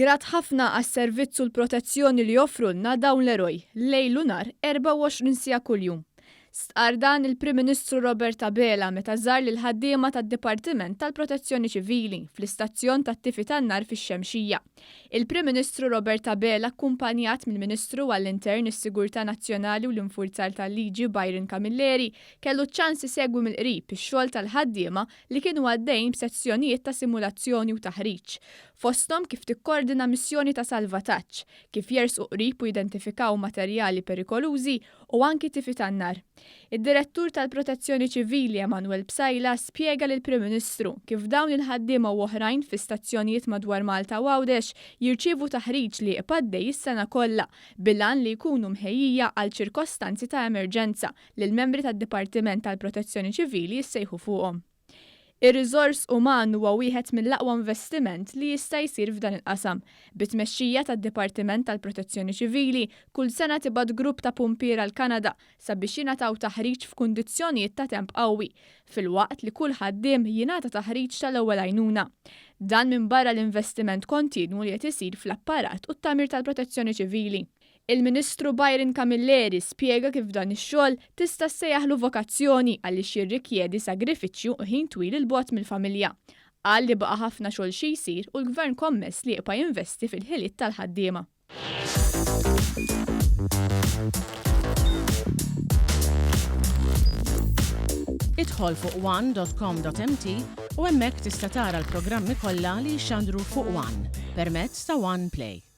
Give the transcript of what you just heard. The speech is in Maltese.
Grat ħafna għas-servizz u l-protezzjoni li joffrulna dawn l-eroj, lejl u nhar, 24 siegħa kuljum. Stqarr dan il-Prim Ministru Robert Abela meta żar lill-ħaddiema tad-Dipartiment tal-Protezzjoni Ċivili fl-istazzjon tat-tifi tan-nar fix-Xemxija. Il-Prim Ministru Robert Abela akkumpanjat mill-Ministru għall-Intern, is-Sigurtà Nazzjonali u l-Infurzar tal-Liġi Byron Camilleri kellu ċ-ċans isegwi mill-qrib ix-xogħol tal-ħaddiema li kienu għaddejjin b'sezzjonijiet ta' simulazzjoni u taħriġ, fosthom kif tikkordina missjoni ta' salvataġġ, kif jersqu qrib u jidentifikaw materjali perikolużi u anki tifi tan-nar. Id-Direttur tal-Protezzjoni Ċivili Emanuel Psaila spjega lill-Prim Ministru kif dawn il-ħaddiema u oħrajn fi stazzjonijiet madwar Malta u Għawdex jirċievu taħriġ li jibqa' għaddej is-sena kollha bil-għan li jkunu mħejjija għal ċirkostanzi ta' emerġenza li l-membri tad-Dipartiment tal-Protezzjoni Ċivili jissejħu fuqhom. Ir-riżors uman huwa wieħed mill-aqwa investiment li jista' jsir f'dan il-qasam. Bit-tmexxija tad-Dipartiment tal-Protezzjoni Ċivili, kull sena tibgħat grupp ta' pumpiera l-Kanada sabiex jingħataw taħriġ f'kundizzjonijiet ta' temp qawwi, filwaqt li kull ħaddiem jingħata taħriġ tal-ewwel għajnuna. Dan minbarra l-investiment kontinwu li qed isir fl-apparat u t-tagħmir tal-protezzjoni ċivili. Il-Ministru Byron Camilleri spjega kif dan ix-xogħol tista' ssejjaħlu vokazzjoni għaliex jirrikjedi sagrifiċċju u ħin twil 'il bogħod mill-familja. Qal li baqa' ħafna xogħol xi jsir u l-Gvern kommess li jibqa' jinvesti fil-ħiliet tal-ħaddiema. Idħol fuq one.com.mt u hemmhekk tista' tara l-programmi kollha li jixxandru fuq One permezz ta' One Play.